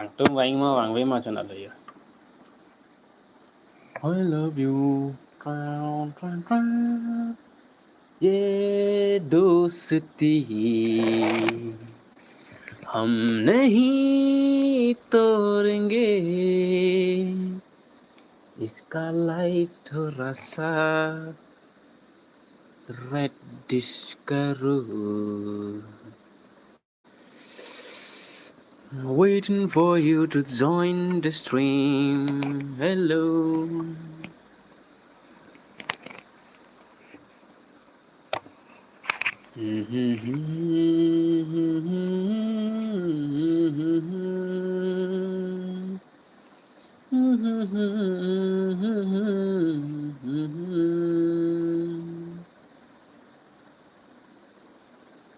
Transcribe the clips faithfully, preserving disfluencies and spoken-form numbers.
Nangtum vang ma vangve ma chonat lo yo. I love you. Tran, tran, tran. ये दोस्ती हम नहीं तोड़ेंगे, इसका लाइट थोड़ा सा रेडिश करो। Waiting for you to join the stream. Hello.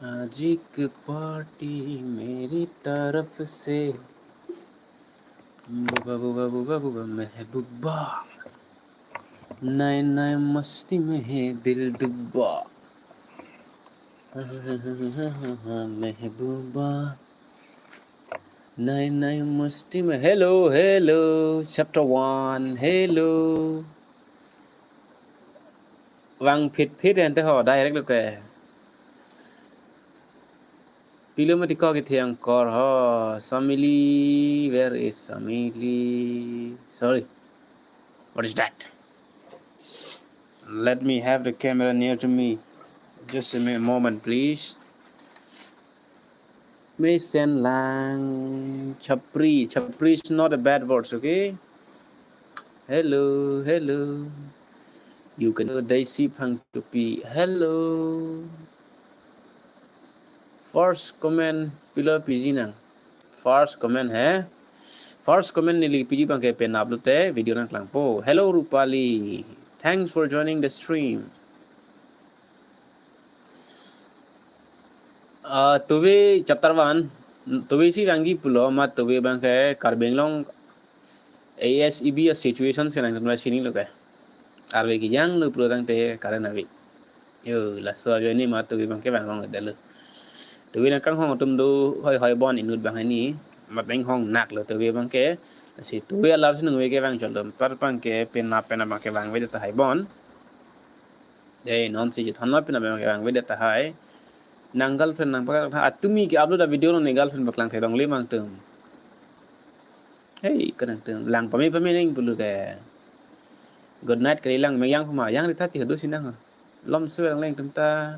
आज एक पार्टी मेरी तरफ से। बुबा, बुबा, बुबा, बुबा, महबूबा। नए नए मस्ती में है दिल डूबा। महबूबा। नए नए मस्ती में। Hello, hello, chapter one, hello. Vang phit phit ante ho, direct lo ke. Pilo mati ko kethe angkor ho, Samili, where is Samili? Sorry. What is that? Let me have the camera near to me. Just a mi-, moment, please. Mesen lang, chapri. Chapri is not a bad words, okay? Hello, hello. You can Daisy Phangchopi. Hello. First comment, pilo piji nang. First comment he. First comment neli piji abangke pen upload te video nangklangpo. Hello Rupali. Thanks for joining the stream. Ah, Tuve chapter one, Tuve si vangji pulo ma Tuve abangke Karbi Anglong A S E B a situation si nangtum sini lo ke. Arve kejang lo pulo tangte current ave. Yo, laso ajo ini ma Tuve abangke vang vang lo. Tuve nangkanghong atum do hoi hoi bon inut abang ini. Mat nanghong nak lo Tuve abangke. Si Tuve alar si nungve ke vang chol dom. Par abangke pen na pen abangke vangvedet tahai bon. Eh, non si jithan lo pen abangke vangvedet tahai. Nang girlfriend nangpaklang tha, atumi ke upload a video lo ne girlfriend paklang thedong le nangtum. Hey, ke nangtum lang pame pame neng pulo ke. Good night kali lang, me yang pama, yang ri tha ti hadu sinang. Lom suwe lang leng tum ta.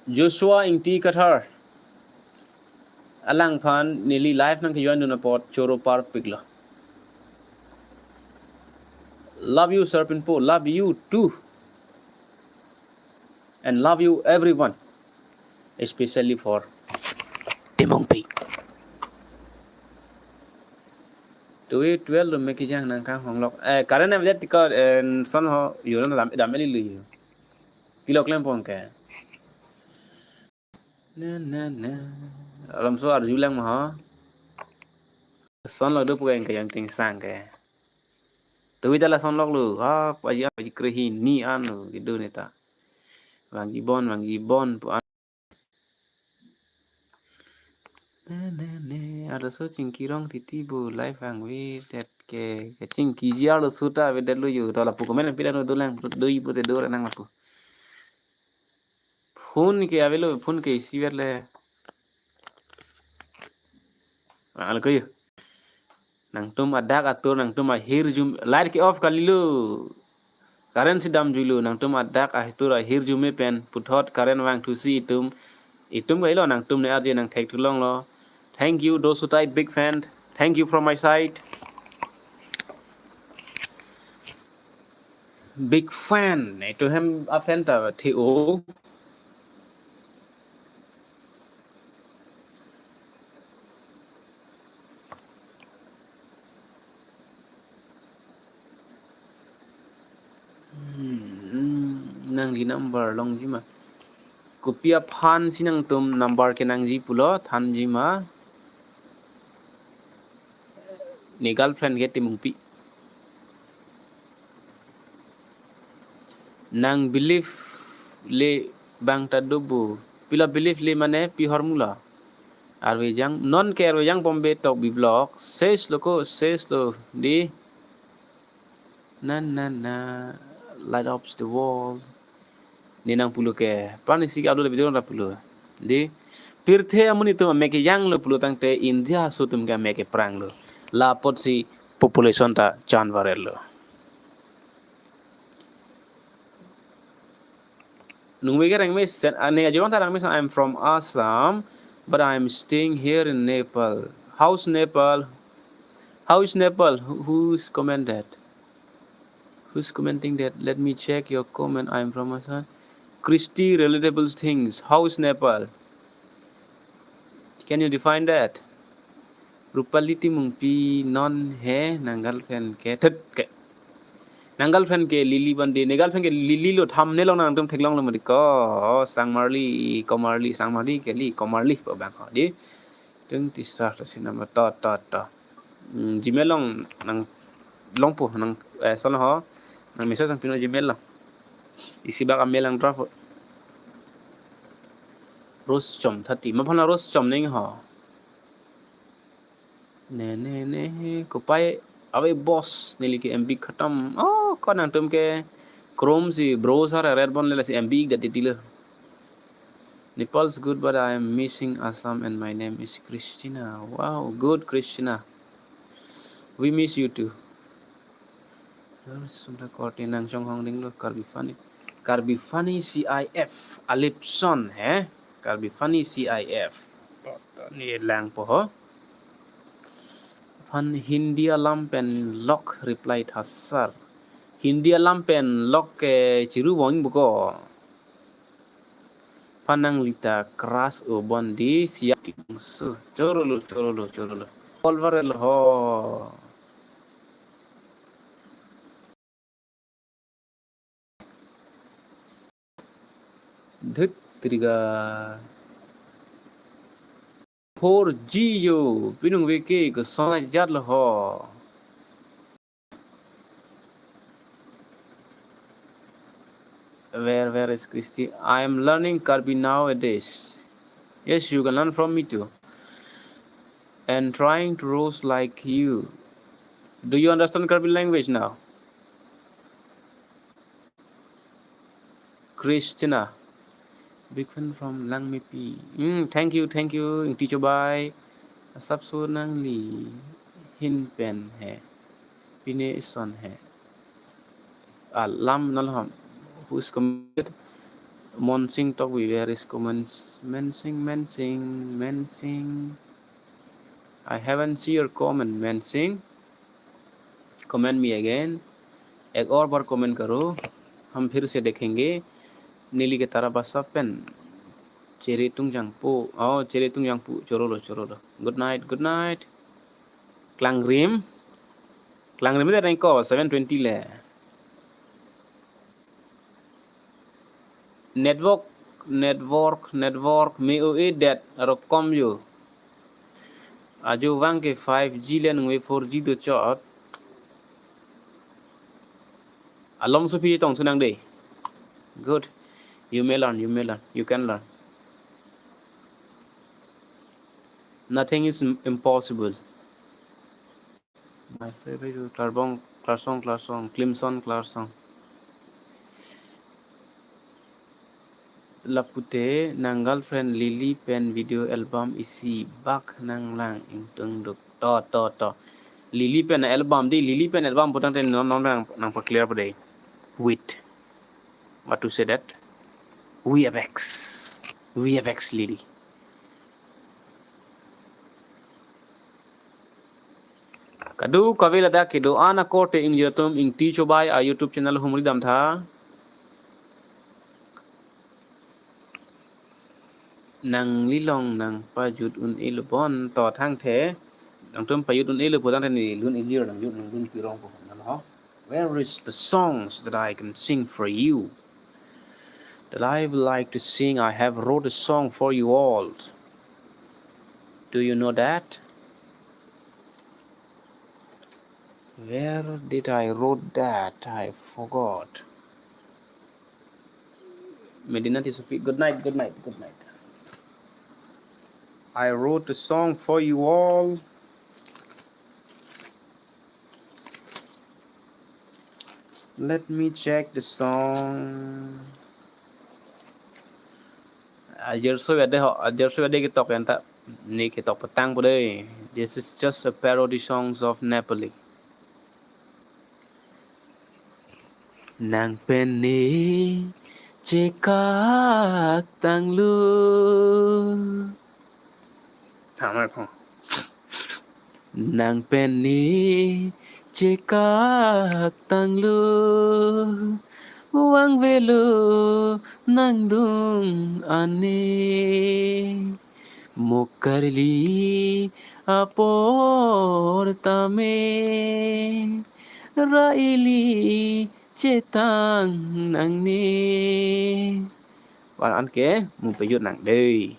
Joshua Ingti Kathar. Alangphan neli live nangke-join dun apot choro parpik lo. Love you, Sir Pinpo. Love you too. And love you everyone. Especially for Timungpi. Tuve twelve lo me kejang nangkanghong lok. Eh, current ave det tiko, eh, son ho, yo dam, dam eli lu yo. Pilo klem pon ke. Na, na, na. Alam so arju lang ma ho. Son lo do pu ke yang tingsang ke. Tuve ta lason lok lo. Ha, paji, paji krehi ni an lo, kedo neta. Vangji bon, vangji bon pu an. Ne, ne, ne. Arloso chingki rong titi bo live vangvedet ke, kachingkiji arloso ta avedet lo yo. To lapu comment pida no dolang, doji pute do nang lapu. Phone ke avelo, phone ke isiver le. Ang alko yo. Nangtum adak atur, nangtum ahirjume, light ke off kalilo. Current si damjuilo, nangtum adak atur ahirjume pen puthot current vangthusi itum. Itum kailo, nangtum ne arje nangthek thulong lo. Thank you, those who type big fan. Thank you from my side. Big fan. Itu hem a fan ta the o. Hmm, nangli number longji ma. Kopi aphan si nangtum number kenangji pulo, thanji ma. Ne girlfriend ke Timungpi. Nang believe le bang ta do bo. Pila believe le mane pi hormu la. Arve jang, non ke arve jang Bombay Tokbi vlog. Ses lo ko, ses lo di. Na na na, light ups the world. Ne nangpulo ke, pani si ke upload video nangpulo. Di, pirthe amonit atum amek kejang lo pulo tangte India aso atum ke amek keprang lo. La apotsi population ta chan viral lo. Nungve ke rengme sen, ah, ne ajuvang ta rengme sen, I'm from Assam, but I'm staying here in Nepal. How's Nepal? How is Nepal? Who, who's comment that? Who's commenting that? Let me check your comment. I'm from Assam. Christy relatable things. How is Nepal? Can you define that? Rupali Timungpi non he nang girlfriend ke thut ke. Nang girlfriend ke Lily bande, ne girlfriend ke Lily lo, thumbnail along nangtum theklong lo mati ko. Sangmarli, Komarli, Sangmarli ke li, Komarli po bang ho di. Tung tisar ta si number to, to, to. Hmm, Gmail along nang longpo nang, eh, son ho. Nang message nangpinon Gmail along. Isi bak a-mail nang draft. Rose chom thati. Maphan la Rose chom neng ho. Ne, ne, ne, kopai ave boss, neli ke M B khatam. Oh, ko nangtum ke Chrome si browser red bon le lasi M B ik dat titi lo. Nepal's good, but I am missing Assam and my name is Christina. Wow, good Christina. We miss you too. Sunda korte nangchonghong ding lo Karbi Funny. Karbi Funny C I F. Alipson, he? Karbi Funny C I F. To, to, ne langpo ho. Phan Hindi alam pen lok reply tha sir. Hindi alam pen lok ke chiru vong buko. Phan nangli ta crush o bon di siap tipung su. Chorolo, chorolo, chorolo. All viral ho. Dhut triga. Four G yo, pinung veke ko sona jat lo ho. Where, where is Christy? I am learning Karbi nowadays. Yes, you can learn from me too. And trying to roast like you. Do you understand Karbi language now? Christina. Big fan from Langmepi. Hmm, thank you, thank you, Ingti Chobai. Asapso nangli hin pen he. Pine ison he. Alam nalham. Who's commented? Monsing Tokbi, where is comments? Monsing, Monsing, Monsing. I haven't seen your comment, Monsing. Comment me again. Ek aur bar comment karo. Hum phir se dekhenge. Neli ke Tarabasa pen. Chere tungjang pu. Oh, chere tungjang pu. Chorolo, chorolo. Good night, good night. Klangrim. Klangrim de rengko seven twenty le. Network, network, network, me o e det, rokom yo. Ajuvang ke five G le nungve four G do chot. Alom supi tong sunang de. Good. You may learn, you may learn, you can learn. Nothing is im-, impossible. My favorite Klarbong Klarsong, Klarsong, Klimson Klarsong. Lapute nang girlfriend Lily pen video album isi bak nanglang ingtung duk. To, to, to. Lily pen album di, Lily pen album putangte non, non nang, nangpa-clear pa de. Wait. What to say that? V F X. V F X Lily. Kadokave ladak kedo-an akorte ingjir atum Ingti Chobai a-YouTube channel humri damtha. Nangli along nangpajut un-e lo bon to thangthe. Nangtum pajut un-e lo putangte ne lun ingjir nangjut nanglun pirong po nang ho. Where is the songs that I can sing for you? That I would like to sing. I have wrote a song for you all. Do you know that? Where did I wrote that? I forgot. Medina Tisopi, good night, good night, good night. I wrote a song for you all. Let me check the song. Ajerso ade ho, ajerso ade ketok anta. Ne ketok petang pu dei. This is just a parody songs of Nepali. Nang pen ne chekak tanglo. Tama ko. Nang pen ne chekak tanglo. Vangvelo nangdung ane. Mo karli apor tame. Ra ili chetang nangne. Van anke mo pejut nang dei.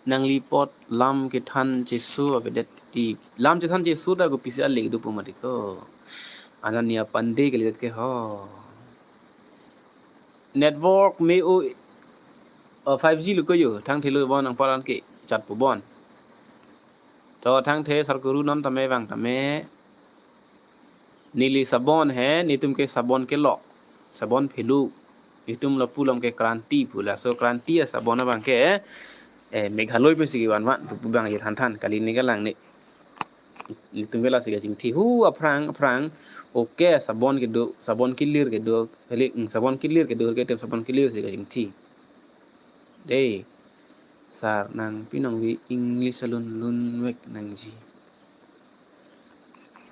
Nangli apot lam kethan cheso avedet ti. Lam chethan cheso ta kopisi alik do pu mati ko. Ananya Pandey kalidet ke ho. Network me-o, uh, five G lo ko yo, thangthelo bon nang paran ke chat pu bon. To thangthe sar kuru non tame vang tame. Neli sabon he, netum ke sabon kelok. Sabon phelu. Netum lapu alam ke Kranti pu, laso Kranti asabon abang ke, eh, Meghalaya pensi kevan van pu pu bang je than than kali ne kalang ne. Netum ke lasi kachingthi hu aphrang aphrang. Okay, sabon kedo, sabon kelir kedo, kali, hmm, sabon kelir kedo ke tem sabon kelir si kachingthi. Dei. Sar nang pinong vi English alun lun vek nangji.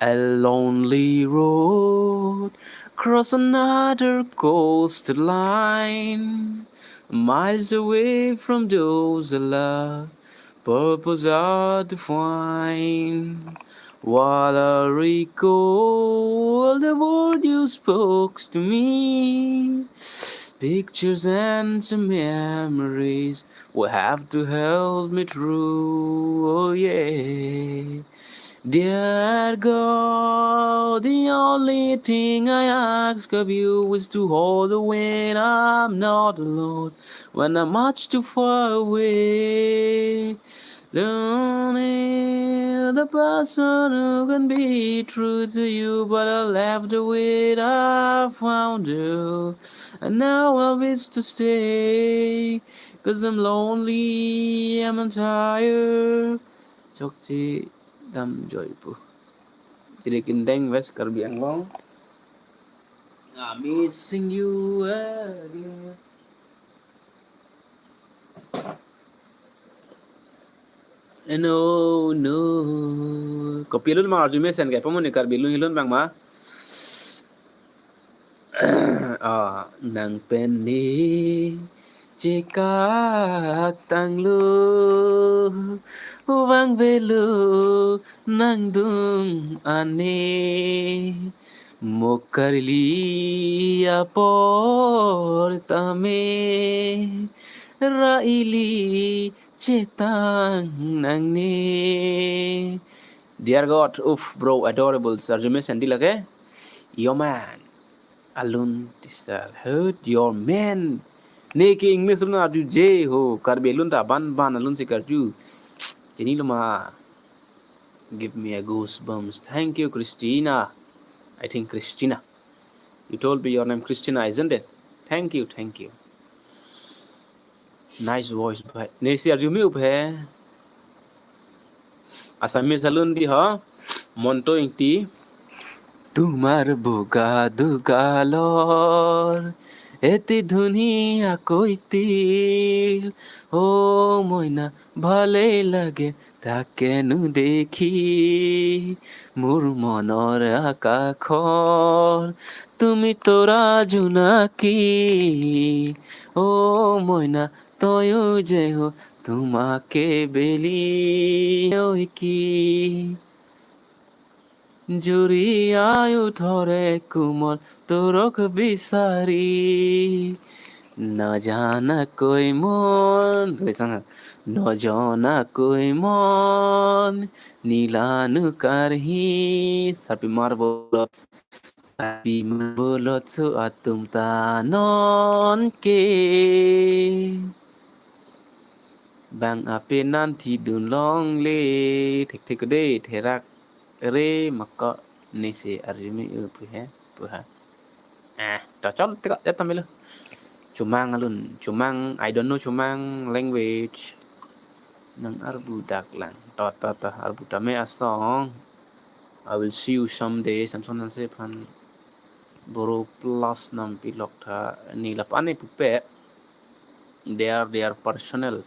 A lonely road cross another coastline, miles away from those I love, purpose hard to find. While I recall the word you spoke to me, pictures and some memories will have to help me through. Oh yeah. Dear God, the only thing I ask of you is to hold the wind. I'm not alone when I'm much too far away. Lonely, the person who can be true to you, but I left the way I found you, and now I wish to stay, 'cause I'm lonely, I'm tired. Chokche dam joipo. Chili kindeng West Karbi Anglong. I'm missing you again. No, no. Kopi alun ma arju mesen ke, pamuni Karbi alun hilun bang ma. Ah, nang pen ne chekak tanglo, vangvelo nangdung ane, mo karli apor tame, ra ili chetang nangne. Dear God, uff, bro, adorable, arju mesen di lake. Yo man. Alun tisar, hurt your man. Ne ke English alun arju je ho, Karbi alun ta ban ban alun si karju. Chinilo ma. Give me a goosebumps. Thank you, Christina. I think Christina. You told me your name Christina, isn't it? Thank you, thank you. Nice voice, bhai. Ne si arju me-up he. Assamese alun di ho. Monto Ingti. Tomar boga dugalor eti dhuni akoi til, o moina bhale lage take nu dekhi, mur monor akakhor tumi tora junaki, o moina toyu jeho tumake beli oiki. Juri ayu thore kumol turok bisari. Na jana koi mon, doi tanga. Na jana koi mon, nila nu karhi, sarpi mar bolot, sarpi mar bolot su atum ta non ke. Bang ape nanti dun longle. Thekthek ko dei, therak re mako nesi arjumi u pu he, pu ha. Eh, to chol teka ya tamilo. Chomang alun, Chomang, I don't know Chomang language. Nang arbu dak lang. To, to, to, arbu tame asong. I will see you someday. Samson nang se phan Boro plus nampi lok tha ni lapu-an ne pupe. They are, they are personal.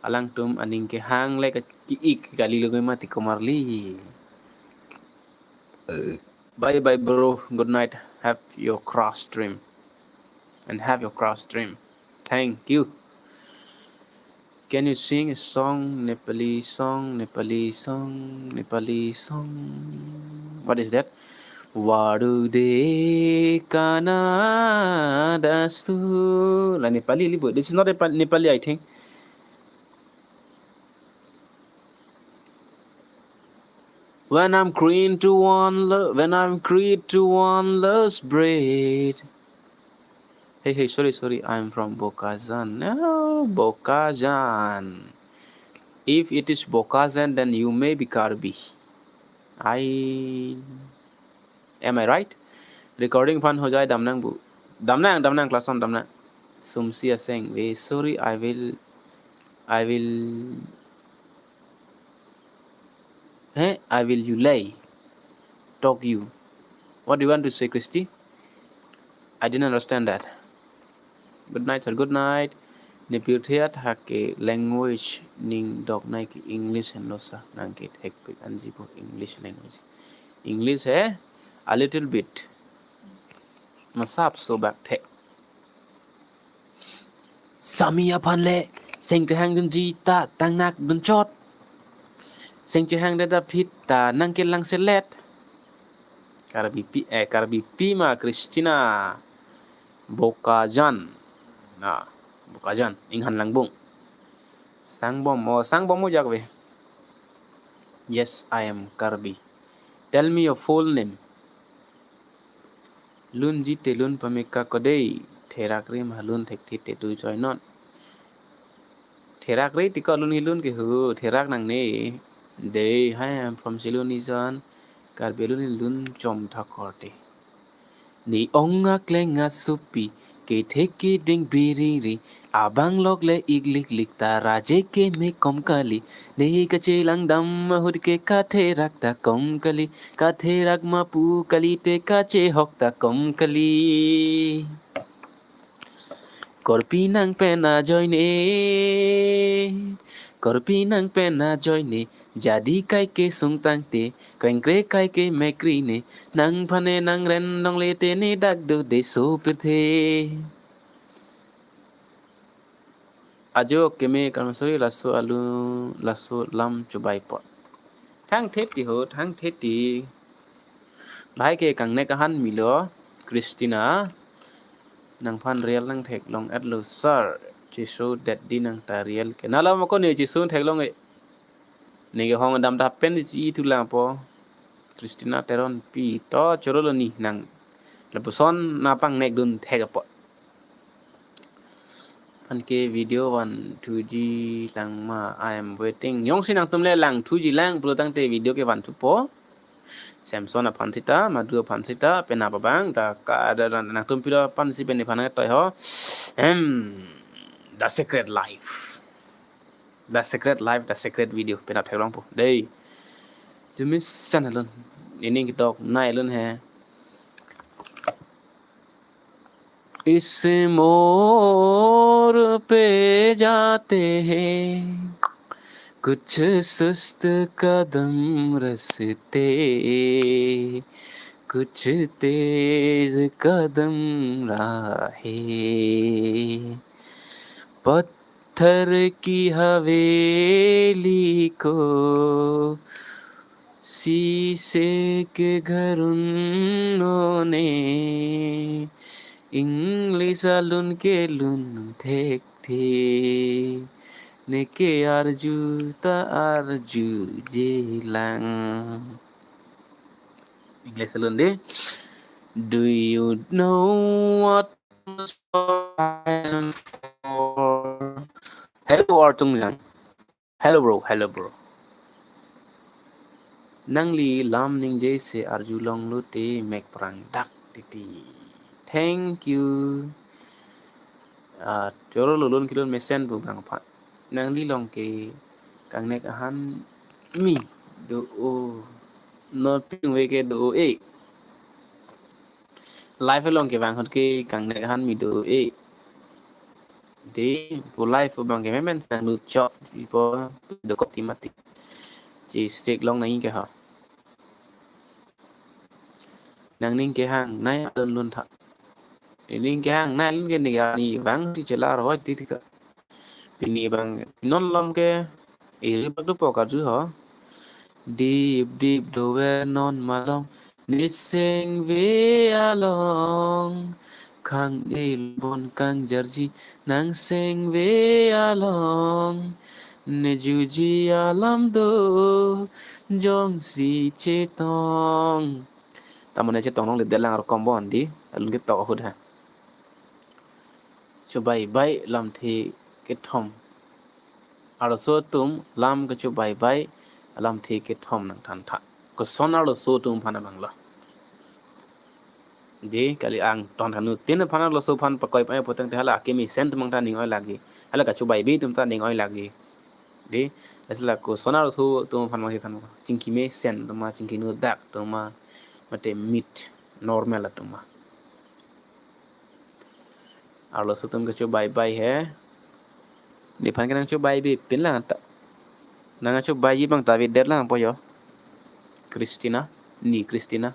Alangtum aning kehang le ke-ik kali lo mati komarli. Bye bye bro. Good night. Have your cross dream. And have your cross dream. Thank you. Can you sing a song, Nepali song, Nepali song, Nepali song? What is that? Waru de kana dasu. La Nepali libo. This is not a Pa-, Nepali, I think. When I'm green to one lo-, when I'm green to one lost breath. Hey, hey, sorry, sorry. I'm from Bokajan. No, Bokajan. If it is Bokajan, then you may be Karbi. I, am I right? Recording phan hojai damnang bu. Damnang, damnang, class one damnang. Sumsi aseng. Very sorry, I will, I will, eh, I will you lie. Talk you. What do you want to say, Christy? I didn't understand that. Good night, sir. Good night. Ne pirthe athak ke language ning doknei ke English henlo sa, nang ke thekpik anji ko English language. English he a little bit. Masap so bak thek. Sami aphan le seng chehang dunji ta tangnak dunchot. Seng chehang dada phit ta nang kelang selet. Karbipi, eh, Karbipi ma Christina. Bokajan. Na, Bokajan. Inghan Langbung. Sangbom, oh, Sangbom mo jakve. Yes, I am Karbi. Tell me your full name. Lunji te lun pameka ko dei, therak re ma lun thekthe te du joinon. Therak re ti ko lun hi lun ke hu, therak nangne. Dei, hi, I'm from Silonijan, Karbi lun hi lun chom thakor te. Ne ong akleng asopi, kethek keding biriri, abang lok le iklik lik ta raje keme kom kali. Ne kachelang dam ahut ke katherak ta kom kali, katherak ma pu kali te kachehok ta kom kali. Korpi nangpen ajoine, korpi nangpen ajoine, jadi kaike sungtang te, krengkre kaike mekrine, nangphan ne nangren dongle te ne dak do de so pirthe. Ajo keme kamasuri laso alu, laso lam chubai pot. Thang theti ho, thang theti. Lahai ke kangnek ahan milo, Christina. Nangphan real nang theklong at lo, sir. Chiso det di nang ta real ke. Nala mako ne chiso theklong e. Ne kehong dam ta pen chi tu lang po. Christina Teronpi to choro lo ni nang. Lapuson napang nek dun thek apot. Phan ke video van thuji lang ma, I am waiting. Jongsi nangtum le lang thuji lang pulo tangte video ke van thupo. Samson aphan sita, Madhu aphan sita, penap abang, da ka, da, da, nangtum pilo aphan si pen iphan toi ho. Em, The Secret Life. The Secret Life, The Secret Video, penap theklong po. Dei. Jumi san alun. Ining kedoknei alun he. इस मोड़ पे जाते हैं, कुछ सुस्त कदम रस्ते, कुछ तेज कदम राहें। पत्थर की हवेली को शीशे के घर उन्होंने English alun ke lun thekthe, neke arju ta arju jelang. English alun de. Do you know what I am for? Hello, Artung Jang. Hello bro, hello bro. Nangli lam ningje se arjulonglo te mek prang dak titi. Thank you. Ah, choro lulun kilun mesen pu bang pha. Nangli long ke kangnek ahan mi do o. Not ping we ke do o e. Live along ke bang hot ke kangnek ahan mi do e. Di pu live pu bang ke memen sang lut chok ipo do kop ti mati. Chi sik long nangning ke ha. Nangning kehang nai alun lun tha. Nangning kehang nai alun ke ni ga ni bang ti chelar ho ti ti ka. Pini bang non lam ke iri bak do po ka ju ho. Dip dip do we non malong. Niseng ve along khang el bon kang jarji nang seng ve along ne juji alam do jongsi chetong. Tamane chetong long le delang ro kombon di alun ke tok ahut ha. Chubai bai lamthe kethom. Arloso atum lam kachubai bai lamthe kethom nang than tha. Koson arloso atum aphan abang lo. Di kali angton thanu tin aphan arloso aphan pakoi pai potang te hala akimi sen tumang ta ning oi lagi. Hala kachubai bi tum ta ning oi lagi. Di asla koson arloso atum aphan masi than chingki mesen tuma chingki nu dak tuma mate meet normal tuma. Arloso atum kachubai bai he. Nephan ke nangchubai bi pin lang ta. Nangchubai bang ta bi det lang po yo. Christina, ni Christina.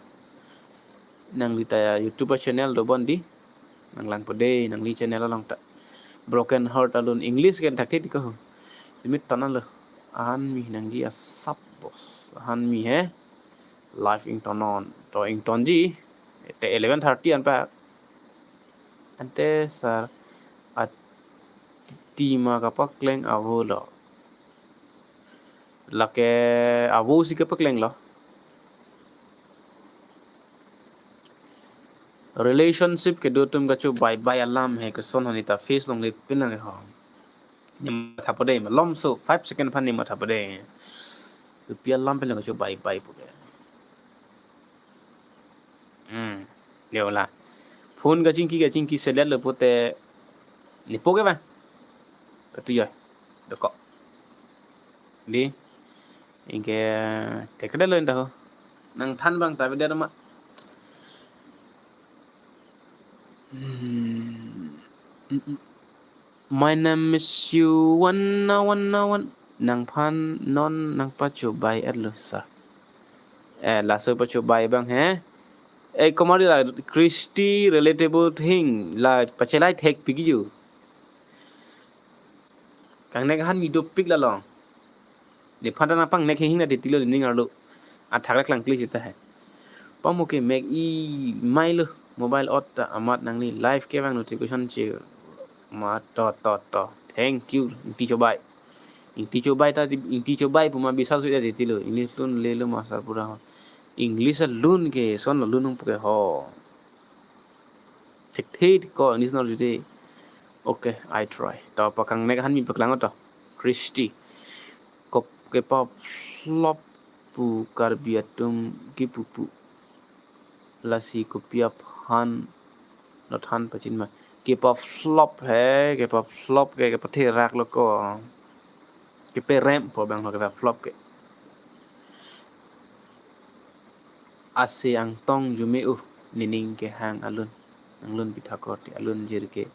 Nangli ta YouTube channel do bon di. Nang lang po de, nangli channel along ta. Broken Heart alun English ken thak thit ko. Limit tanan lo. Ahan mi nangji asap bos. Ahan mi he. Live ington non. To ingtonji. Te eleven thirty an pa. Ante sir atima kapakleng avo lo. Lake avo si kapakleng lo. Relationship kedo atum kachubai bai alam he koson honita face longle pin lang ho. Ning matha po de malom so five second aphan ning matha po de. Kopi alam pin lang kachubai bai po ke. Hmm. Deo la. Phone kachingki kachingki selet lo pute nepo ke bang. Katuya. Doko. Di. Ingke tekede lo indaho. Nang than bang ta beda ma. Hmm. Mm, mm. My name is you one na one na one. Nangphan non nangpachubai at lo sa. Eh, laso pachubai bang he. Eh, komari la Christy relatable thing la pachelai thek pigi ju. Kangnek ahan mi dopik la long. Nephan ta nangpangnek hing hing na titi lo ning arlo. Athak le klangkli sita he. Pamu ke mek i mai lo mobile ot ta amat nangli live ke bang notification che ma to to to. Thank you. Ingti chobai. Ingti chobai ta ingti chobai puma bisa su ya titi lo. English lun le lo master pura ho. English alun ke son alun nung puke ho. Thek thek ko English nor jute. Okay, I try. To pakangnek ahan mi paklang to. Christy. Kop kepa flop pu Karbi atum kipupu. Lasi kopi aphan not han pachin ma. Kepa flop he, kepa flop ke kepatherak lo ko. Keperem po bang lo kepa flop ke. Ase angtong jume uh nining kehang alun. Nanglun pithakor ti alun jirke.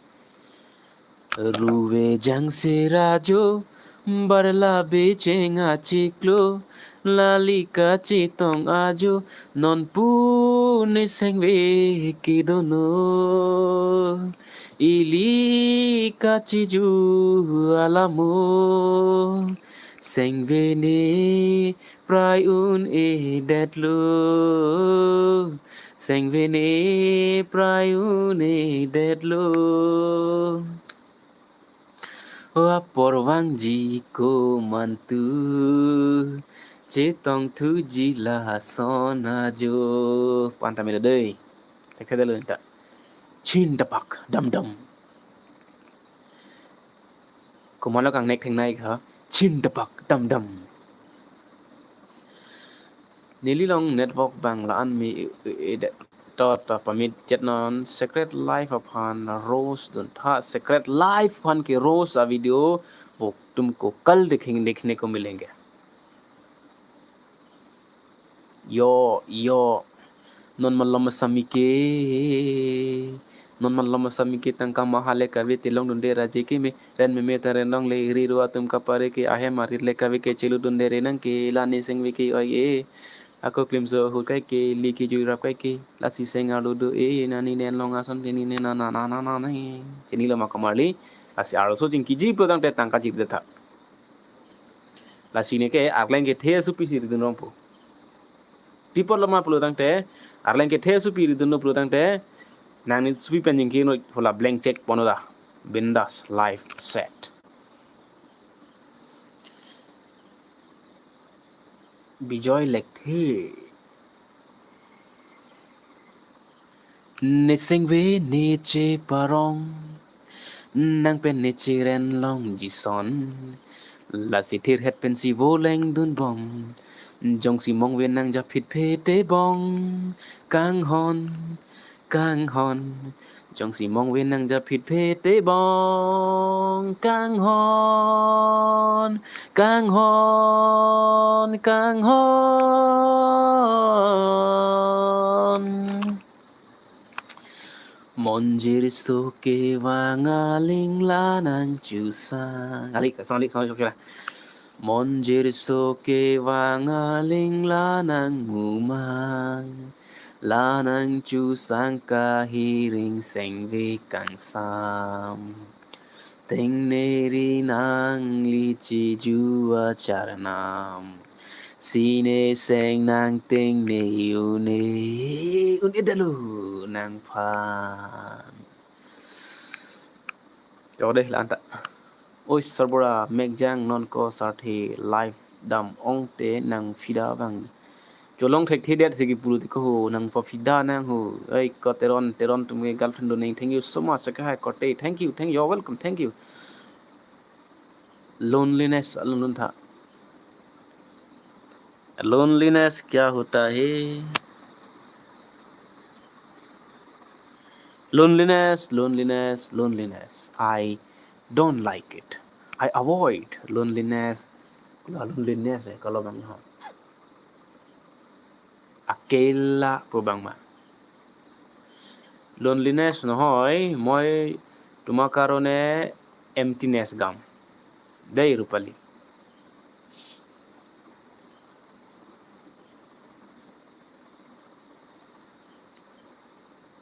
Ruve jangse rajo, barla becheng achiklo, lalika chetong ajo, nonpu ne sengve kedono. Ili kacheju alamo, sengve ne prai un-edetlo, sengve ne prai un-edetlo. O apor vangji komantu, chetongthuji lason ajo. Panta melo dei. Tekhe dalo ta. Chin dapak dam dam. Komanlo kangnek thengnai kha. Chin dapak Dam dam. Neli long network bang la-an me, e, e, e, de, to, to, pamit chet non. Secret Life aphan roast dun tha. Secret Life aphan ke roast a video, wo tum ko kal dekheng, dekhne ko milenge. Yo, yo. Non malom asami ke. Non malom asami ke tangka maha le kave telong dunde raje ke me. Ren meme ta ren longle ri ru atum kapare ke ahem arit le kave ke chelu dunde re nang ke la ne seng ve ke oi e. Ako klimso ahut kai ke li ke jui rap kai ke. Lasi seng arlu do e nani nen long ason ke ni nen na na na na na na. Chini lo ma kamarli. Lasi arloso chingkiji putangte tangka chipde tha. Lasi ne ke arleng kethe supi si ridun rongpo. Tipor lama pulotangte, arleng kethe supi ridun no pulotangte, nangni supi pen jingki no hola blank check pono da. Bindas life set. Bijoy Lekthe. Ne seng ve ne che parong. Nang pen ne che ren long jison. Lasi thir het pensi voleng dun bom. Jongsi mong ve nang japhit phe te bong. Kanghon, kanghon. Jongsi mong ve nang japhit phe te bong. Kanghon, kanghon, kanghon. Monjir so ke vang aling la nang chusang. Alik, sang alik, sang alik, sok sila. Monjir so ke vang aling la nang mumang. La nang chusang kahiring seng ve kangsam. Tengneri nangli chiju acharnam. Sine seng nang tengne une. Un-e dalu nangphan. Yo deh la-an ta. Oi sarbura mekjang non ko sarthe live dam ongte nang fida bang. Cholong thek the det sigi pulu tiko ho nang pho fida nang ho. Ei ko Teron, Teron tum ke girlfriend do neng. Thank you so much. Saka hai kote. Thank you, thank you. You're welcome. Thank you. Loneliness alun lun tha. Loneliness kya hota hai? Loneliness, loneliness, loneliness. I don't like it. I avoid loneliness. Kula loneliness eh kalau bang ho. Akela pu bang ma. Loneliness nohoi, moi tuma karone emptiness gam. Dei Rupali.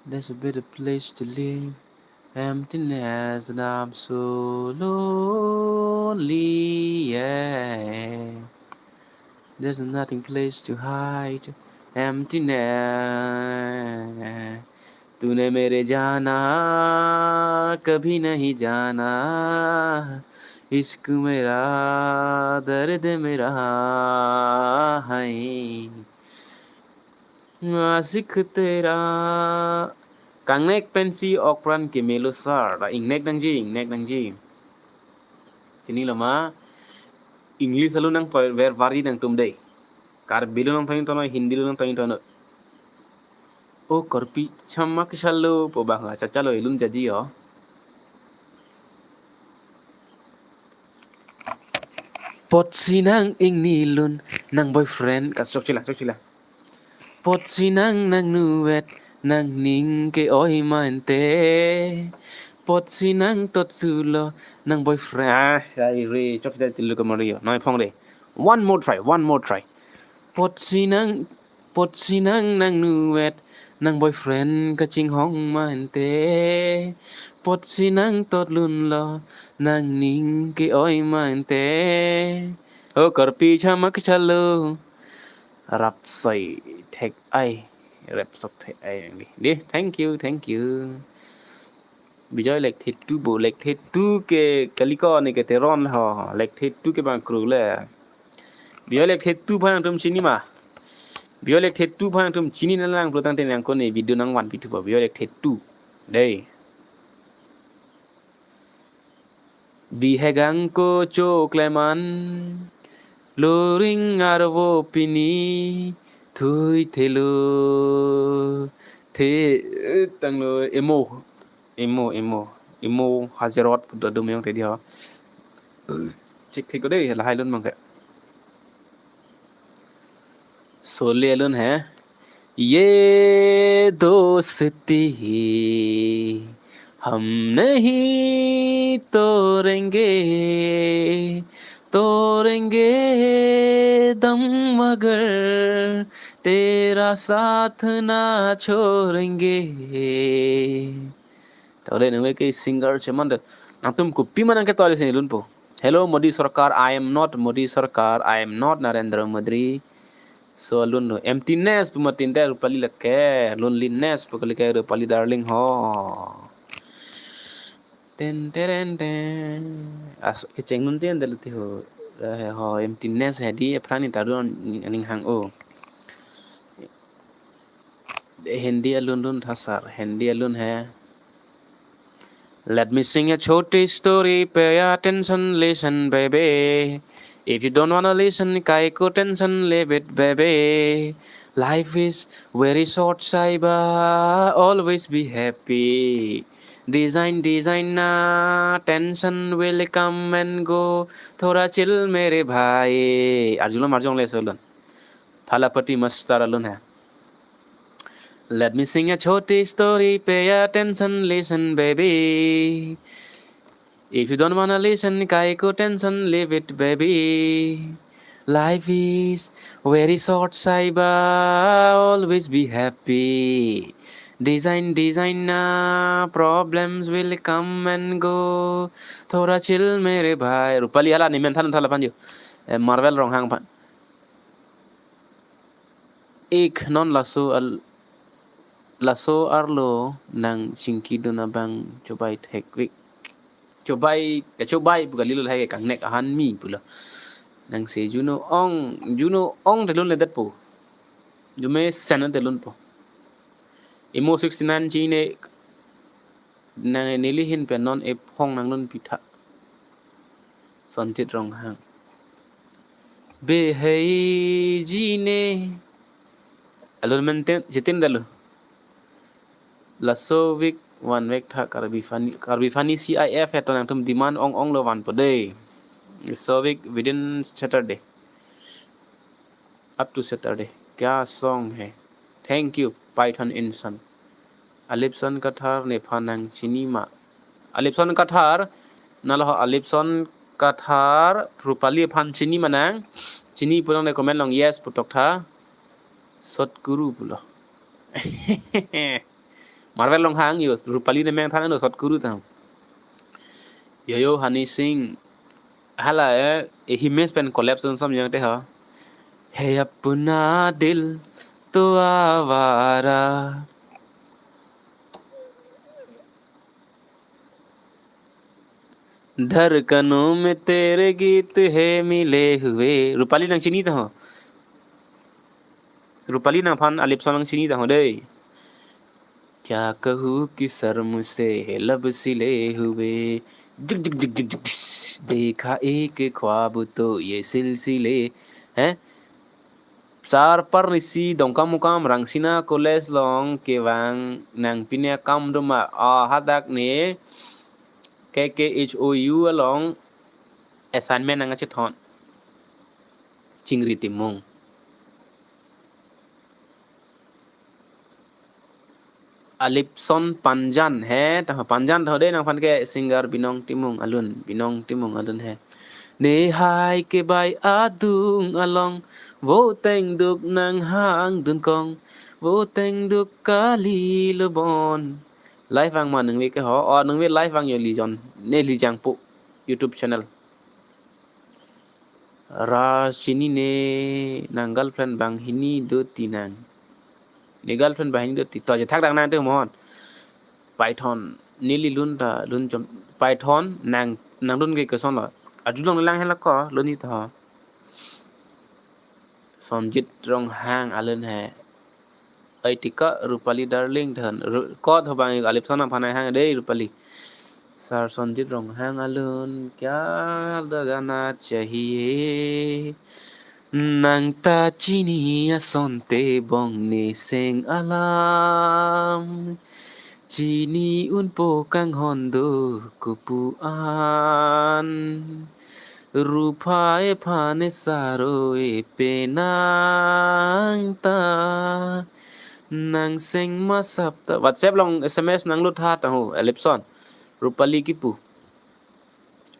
There's a better place to live. Emptiness and I'm so lonely, yeah. There's nothing place to hide. Emptiness. तूने मेरे जाना कभी नहीं जाना. इश्क मेरा दर्द मेरा है. Aashik tera. Kangnek pensi okpran kemelo sar. Da ingnek nangji, ingnek nangji. Chini lo ma English alun nang ver vari nangtum dei. Karbi alun nang tangin tono, Hindi alun nang tangin tono. O korpi chama kisalo po bang ha chachalo ilun jaji yo. Potsi nang ingni lun nang boyfriend ka chok chila, chok chila. Potsi nang nangnuvet nangning ke-oi ma ente. Potsi nang tot sulo nang boyfriend. Ah, ai re, chok chila tilu ke mario. Noi phong re. One more try, one more try. Potsi nang, potsi nang nangnuvet nang boyfriend kachinghong ma ente. Potsi nang tot lunlo nangning ke-oi ma ente. O karpi chama kisalo. Rap soi thek ai. Rap sok thek ai. Dei, thank you, thank you. Bijoy Lekthe two bo, Lekthe two ke kaliko ne ke Teron ho, Lekthe two ke bang kru le. Bijoy Lekthe two aphan nangtum chini ma. Bijoy Lekthe two aphan nangtum chini nanglang pulotangte nangkone video nangvanpi thupo Bijoy Lekthe two. Dei. Bihek angko chokleman. Luring arvo pini thui thelo. The tanglo emo. Emo, emo. Emo hajerot pudo dum yong ready ho. Chik thik ko dei, lahai lun mangke. Sole alun he. ये दोस्ती हम नहीं तोड़ेंगे, तोड़ेंगे दम मगर तेरा साथ ना छोड़ेंगे. Tole nangve ke singer cheman de. Nangtum kopi manang ke tole sini lunpo. Hello Modi Sarkar, I am not Modi Sarkar, I am not Narendra Modi. So alun lo emptiness pu matin te Rupali lake, loneliness pu kalike Rupali darling ho. Ten teren ten. As kecheng nun ten delu ti ho. Eh, ho emptiness he di aphrang ni tadu aning hang o. Hindi alun lun tha sir, Hindi alun he. Let me sing a choti story, pay attention, listen, baby. If you don't wanna listen, kai ko tension, leave it, baby. Life is very short, saiba, always be happy. Design, design na, tension will come and go. Thoda chill, mere bhai. Arjulo marjong le solon. Thalapati Master alun he. Let me sing a choti story, pay attention, listen, baby. If you don't wanna listen, kai ko tension, leave it, baby. Life is very short, saiba, always be happy. Design, design na, problems will come and go. Thoda chill, mere bhai. Rupali hala ni men than thala panju. Eh, Marvel Ronghang pan. Ik non laso al-, laso arlo nang chingki dun abang chobai thekvik. Chobai, kachobai pu kalilo lahai kangnek ahan mi pulo. Nang se juno ong, juno ong telun ledet po. Jume sen telun po. Emo sixty nine chine nang neli hin pen non ephong nang lun pitha. Sonjit Ronghang. Behai jine. Alun men ten, chitin dalu. Laso week one week tha Karbi Funny, Karbi Funny C I F he to nangtum demand ong ong lo vanpo dei. Laso week within Saturday. Up to Saturday. Kya song hai? Thank you, Python Insan. Alipson Kathar nephan nang chini ma? Alipson Kathar, nalo Alipson Kathar, Rupali aphan chini ma nang? Chini pulang de comment long yes pu tok tha. Sot kuru pulo. Marvel Ronghang yo, Rupali ne meng than no sot kuru tang. Yo yo Honey Singh. Hala eh, eh, Himesh pen collab son som yang te ha. Hai apna dil to awara. धड़कनों में तेरे गीत है मिले हुए. Rupali nang chini ta ho. Rupali nangphan Alipson nang chini ta ho dei. क्या कहूँ कि शर्म से है लब सिले हुए. Jik, jik, jik, jik, jik, dish. देखा एक ख्वाब तो ये सिलसिले हैं. Sar parnisi Dongkamukam Rangsina College long kevang nang pine akam doma. Ah, hadak ne K K H O U along assignment nang achethon. Chingri Timung. Alipson Panjan he, ta Panjan ta dei nangphan ke singer Binong Timung alun, Binong Timung alun he. Nehai kebai adung along, voteng duk nanghang dunkong, voteng duk kali lubon. Live ang ma nangve ke ho, o nangve live ang yo lijon, ne lijang pu YouTube channel. Ras chini ne nang girlfriend banghini do ti nang. Ne girlfriend banghini do ti. To je thak dang nang te mohon. Python. Neli lun ta lun chom. Python nang nang lun ke koson lo. Aju long lang hela ko lun ni to. Sonjit Ronghang alun he. Ai tika Rupali darling than. Ru-, ko tho bang Alipson nangphan hang dei Rupali. Sar Sonjit Ronghang alun, "Kya gana chahiye." Nang ta chini asonte bong neseng alam. Chini unpo kanghon do kopu an. Ruphai aphan esaro epenang ta. Nang seng masap ta. WhatsApp along S M S nanglut ha ta ho, Elipson. Rupali kipu.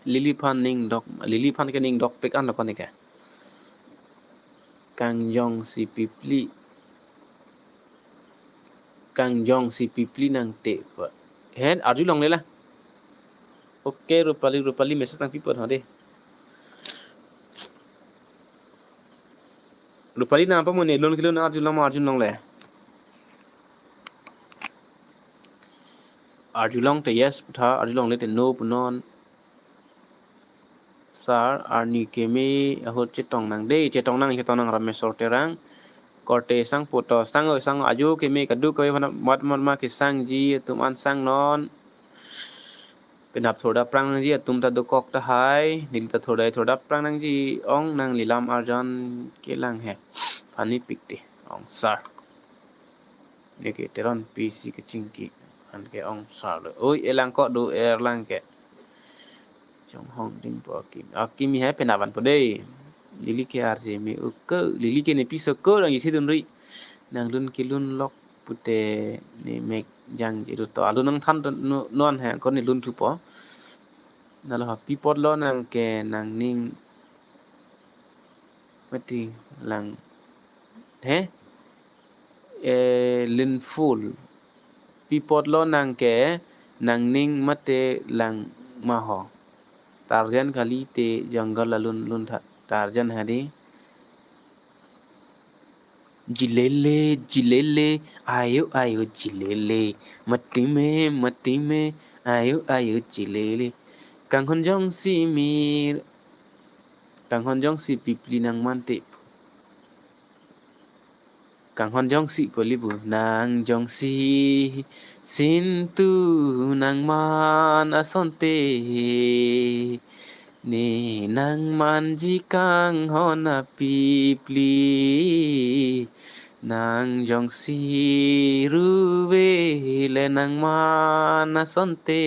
Lily aphan ning dok, Lily aphan ke ning dokpik an lo kone ke. Kangjong si pipli. Kangjong si pipli nangte pa. Hen arjulongle la. Oke, Rupali, Rupali message nangpipo ho de. Rupali nang apa mo ne lun kelun arjulong ma arjulongle. Arjulong te yes pu tha, arjulongle te no pu non. Sar, arni keme ahut chetong nang de, chetong nang, chetong nang Rameswar Terang. Korte sang poto, sang o, sang ajo keme kaduk kave mat mat ma kesangji atum an sang non. Penap thurda prang nangji atum ta dokok tahai, neli ta thurdai thurda prang nangji ong nangli lam arjan kelang he. Funny pik te, ong sar. Neke Teron P C kechingki. Anke ong sar lo. Oi, elang kok do Erlang ke. Chonghong ding po akim. Akim he penavan po dei. Lily ke R J me uke. Lily ke ne piso ko lang isi dunri. Nang dun kilun lok pute ne mek jang jiru to. Alu nangthan to nu-, nuan he ko ne lun thupo. Nalo ha pi apot lo nang ke nangning. Mati lang. He? Eh, Linful. Pi apot lo nang ke nangning mate lang ma ho. Tarjan kali te jungle alun lun tha. Tarjan hadi. Jilele, jilele, ayo, ayo, jilele. Mati me, mati me, ayo, ayo, jilele. Kanghon jong si mir. Kanghon jong si pipli nang mante. Kanghon jong si koli bu nang jong si sintu nang man asonte. Ne nang manji kanghon apipli. Nang jong si ruve le nang man asonte.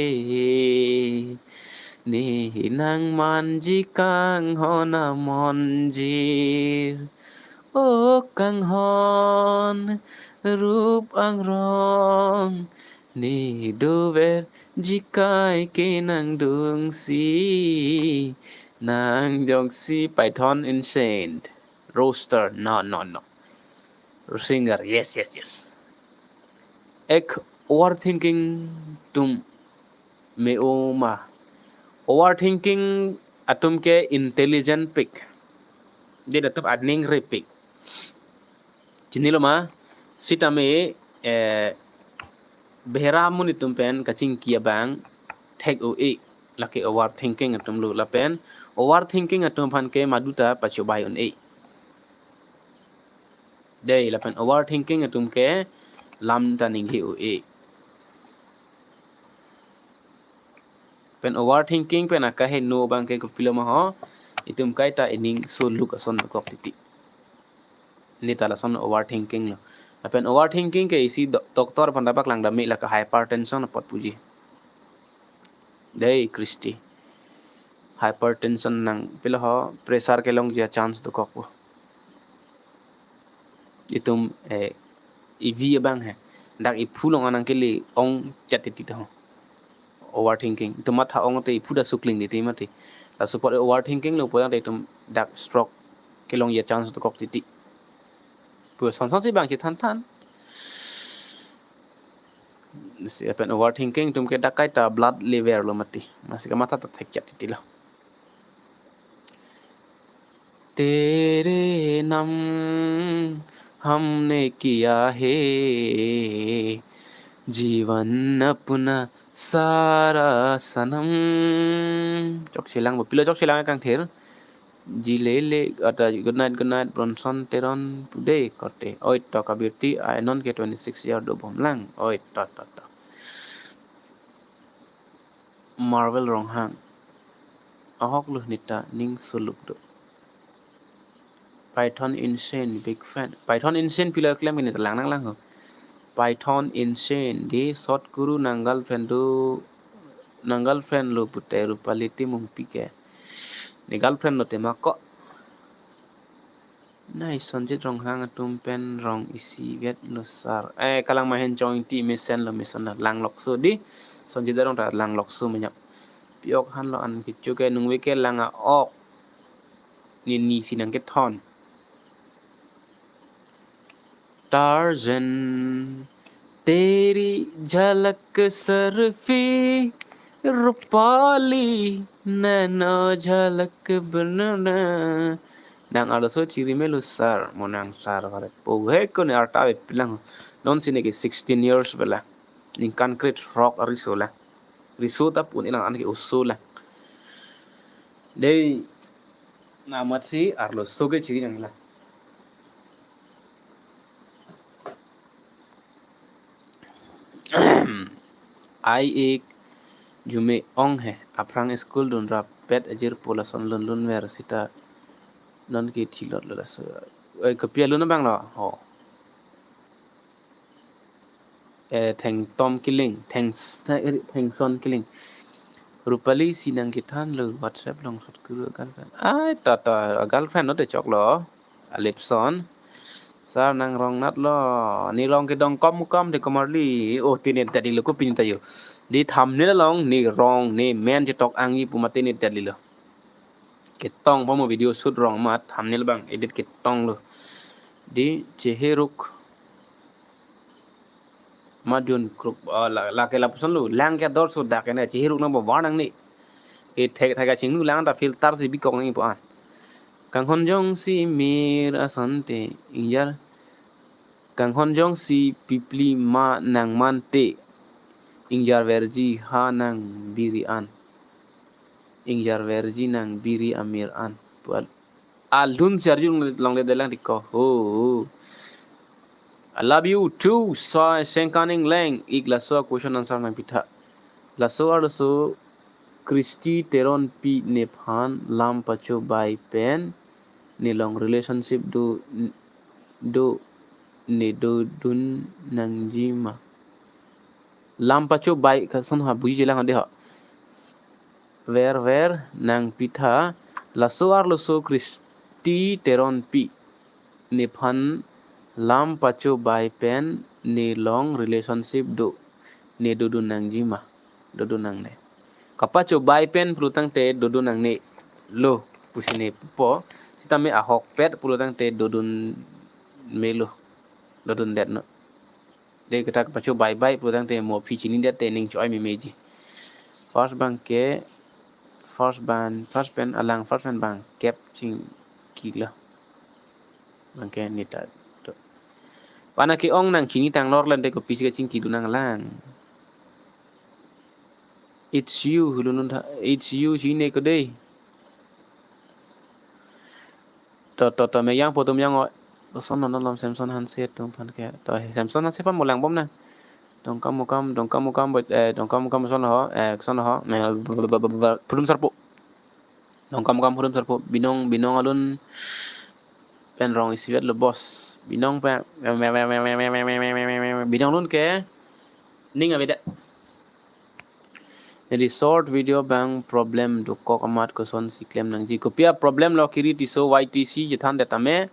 Ne nang manji kanghon amonjir. O kanghon rup angrong, ne dover jikai ke nang dungsi. Nang jong si Python Ancient. Roaster. No, no, no. Singer. Yes, yes, yes. Ek overthinking atum me-o ma. Overthinking atum ke intelligent pik. Dia tetap aning repik. Chinilo ma, sitame, eh, behera amonit atum pen kachingki abang thek-o-e, lake overthinking atum lo lapen overthinking atum aphan ke maduta pachobai un-e. Dei, lapen overthinking atum ke lam ta ningje-o-e. Pen overthinking pen akaheno abang ke kopilo ma ho, itum kaita ining soluk ason dokok titi. Neta lason overthinking lo. Lapen overthinking ke isi do-, doctor aphan ta paklang dam me lake hypertension apot puji. Dei, Christy. Hypertension nang pilo ho, pressure kelongji achance dokok po. Itum, eh, ivi abang he. Dak iphu along anang kele ong chat titi ho. Overthinking. Itum matha ong te iphu ta sukling titi mati. Laso apot overthinking lo pulang te itum dak stroke kelongji achance dokok titi. Pu son son si abang chethan than. Si lapen overthinking atum ke dak kaita blood level lo mati. Masi kamatha ta thek chat titi lo. तेरे नाम हमने किया है जीवन अपना सारा सनम. Chokchelang bo, pilo chokchelang kangthir. Jilele, ata good night, good night, Bronson Teron pu de korte. Oi to Kabirti, ai non ke twenty six year dobom lang. Oi to, to, to. Marvel Ronghang. Ahok lo neta ning suluk do. Python Insane, big fan. Python Insane pilo klem ke neta lang nang lang ho. Python Insane, dei short kuru nang girlfriend do, nang girlfriend lo pute Rupali Timungpi ke. Ne girlfriend lo tema ko. Nai Sonjit Ronghang atum pen rong isivet lo sir. Eh, kalang mahen chong ti mesen lo mesen na lang lokso dei. Sonjit Rong ta lang lokso menyap. Pi-ok han lo an kecho ke nungve ke lang a-ok. Nini si nang kethon. Tarzan, teri jhalak sarfi, Rupali, naina jhalak banana. Nang arloso chiri melo sir, mo nang sir varet. Po he ko ne arta ave pilang. Non si neke sixteen years vela. Ningkan kre-throk ariso la. Riso ta pun ilang an ke oso la. Dei, na amatsi arloso ke chiri nang la. Ai ik jume ong he, aphrang school dun rapet ajirpo lason lun lun ver sita non ke thilot lo laso. Eh, kopi alun abang lo. Ho. Eh, Thengtom Killing, Thengs-, eh, Thengson Killing. Rupali si nang kethan lo WhatsApp along short kuru girlfriend. Ai, ta ta girlfriend lo te chok lo. Alipson. Sir nang rong nat lo. Ne rong ke dongkom mukom de komarli. Oh, tine tadi lo ko pini tayo. Dei thumbnail along ne rong ne men chetok angji pu mate ne tadi lo. Ketong pa mo video shoot rong ma thumbnail abang edit ketong lo. Dei cheheruk. Majun kruk, ah, la, lake lapuson lo. Lang ke ador so dak ene cheheruk nang bo war nangne. E thek thek achingnu lang ta filter si bikok nangji pu an. Kanghon jongsi mir asonte ingjar. Kanghon jongsi pipli ma nang mante. Ingjar verji ha nang biri an. Ingjar verji nang biri amir an. Pu al-, alun si arjulongle delang dei ko. Ho. I love you too, sa Sengkan Ingleng. Ik laso question answer nang pitha. Laso arloso Christy Teronpi nephan lam pachobai pen ne along relationship do, do ne dodun nangji ma. Lam pachobai kason ha buji jelang dei ho. Ver ver nang pitha laso arloso Christy Teronpi nephan lam pachobai pen ne along relationship do ne dodun nangji ma, dodun nangne. Kapachobai pen pulotangte dodun nangne lo pusi ne pupo, sitame ahokpet pulotangte dodun melo, dodun det no. Dei kita kapachobai bai pulotangte mo aphi chini det te ning choi memeji. First abang ke, first abang, first pen alang, first pen abang kep chingki lo. Abang ke neta do. Pana ke-ong nang chini tang lor lente kopisi kachingki do nang lang. It's you, hulunun tha, it's you, chini ko dei. To, to, to, me yang po tum yang o. Son non lom Samson Hanse atum aphan ke. To, Samson Hanse aphan mo lang bom na. Dongkamukam, Dongkamukam, eh, Dongkamukam son ho, eh, son ho. Pudum Sarpo. Dongkamukam Pudum Sarpo. Binong, Binong alun pen rong isivet lo boss. Binong pe, Binong alun ke ning avedet. Jadi short video abang problem dokok amat kosonsi klem nangji. Kopi a problem lo kiri Tisso Y T C chethan det tame.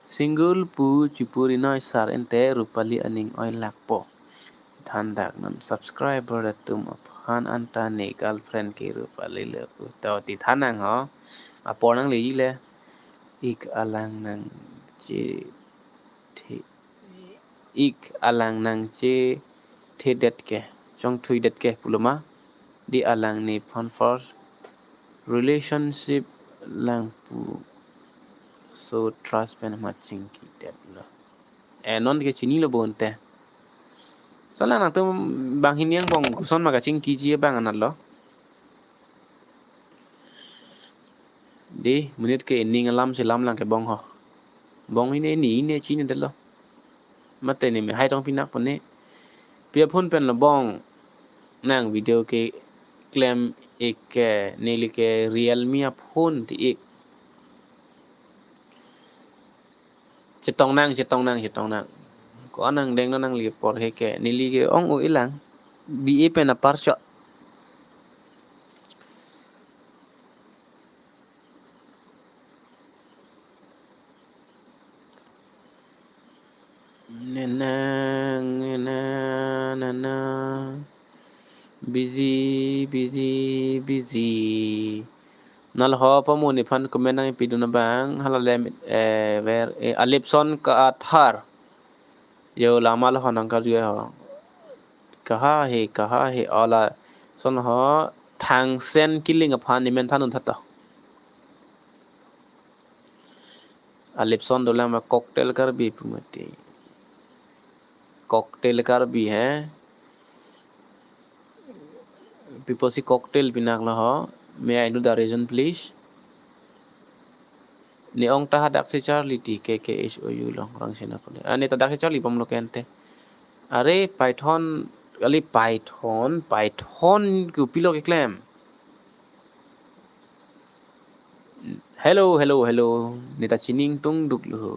Single pu chipuri noi sir ente Rupali aning oi lakpo. Than dak non subscriber atum aphan anta ne girlfriend ke Rupali le pu. To ti than nang ho. Apor nang leji le. Ik alang nangchethe. Ik alang nangchethedet ke, chongthuidet ke pulo ma, dei alang nephan first relationship lang pu, so trust pen amat chingkidet lo. Eh, non ke chinilo bonte. Solang nangtum banghini angbong koson ma kachingkiji abang anat lo. Dei, monit ke ining alam si lam lang ke bong ho. Bong ine, ine, ine chinidetlo. Mate ne me hai tong pinak pone. Pi aphun pen lo bong nang video ke klem ik ke, neli ke Realme aphone ti ik. Chetong nang, chetong nang, chetong nang. Ko-an nangdeng nangli apor he ke, neli ke ong-o-e lang. B A pen apar chot. Nenang, nenang, nenang. Busy, busy, busy. Nal ho pamu nephan comment nangpidun abang, hala le, eh, ver, eh, Alipson Kathar. Yo, lama lo ho nangkarju ho. Kaha he, kaha he, ola son ho, Thangsen Killing aphan nemen thandun tha to. Alipson dolang ma Cocktail Karbi pu mati. Cocktail Karbi he. Pi apotsi cocktail pinak lo ho. May I know the reason, please? Ne ong ta hadak si charli ti, K K H O U long rang sina kule. Ah, ne ta dak si charli bom lo ke ante. Are Python, kali Python, Python kopi lo keklem. Hello, hello, hello. Ne ta chining tung duk lo ho.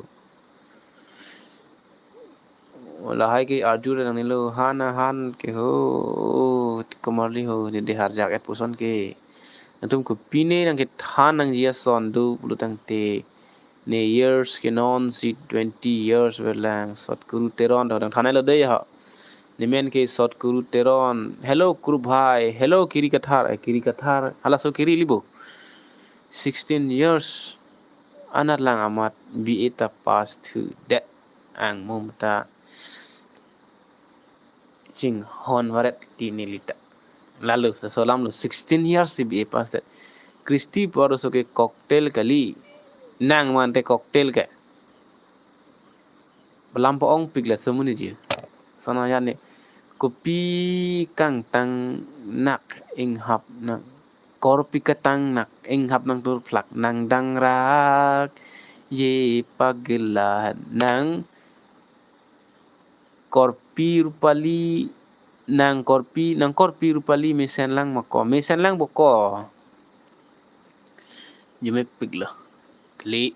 Lahai ke arju nangne lo, han han ke ho, komarli ho, ne de harjak et puson ke. Nangtum kopine nangkethan nangji ason do pulo tangte. Ne years ke non si twenty years verlang, Sadhguru Teron do dang thanai lo dei ha. Nemen ke Sadhguru Teron. Hello, Kuru Bhai. Hello, Kiri Kathar. Eh, Kiri Kathar. Halaso Kiri libo. Sixteen years. Anat lang amat B A ta pass thu det. Ang mum ta chinghon varet ti neli ta. Lalu, sesolam lo sixteen years si B A pass det. Christy pu arloso ke cocktail kali. Nang mante cocktail ke. Balam po ongpik laso amonit ji. Sana ya ne. Kopi kangtang nak inghap nang. Korpi katang nak inghap nang turplak nang dangrak. Ye pagela nang korpi Rupali, nang korpi, nang korpi Rupali mesen lang ma ko, mesen lang bo ko. Jumepik lo. Kali.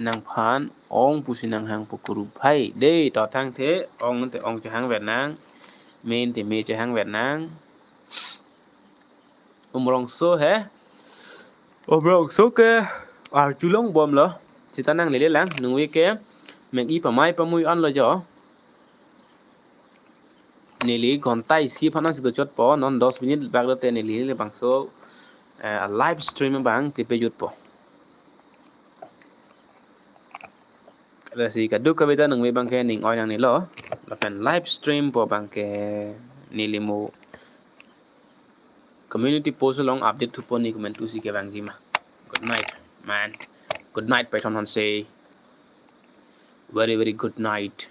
Nangphan ong pusi nanghang pu Kuru Bhai. Dei, to thangthe, ong te ong chehang vet nang. Me te me chehang vet nang. Umrongso he. Umrongso ke arjulong bom lo. Sita nanglele lang, nungve ke mek-i pamai pamui an lo jo. Neli ghonta isi aphan si dochotpo, non dos minute bak lote neli labangso, eh, live stream abang kepejutpo. Lasi kadokave ta nungve abang ke ning oi nangne lo. Lapen live stream pu abang ke neli mo community post along update thupo, ne komantu si kevangji ma. Good night, man. Good night, Python Hanse. Very, very good night.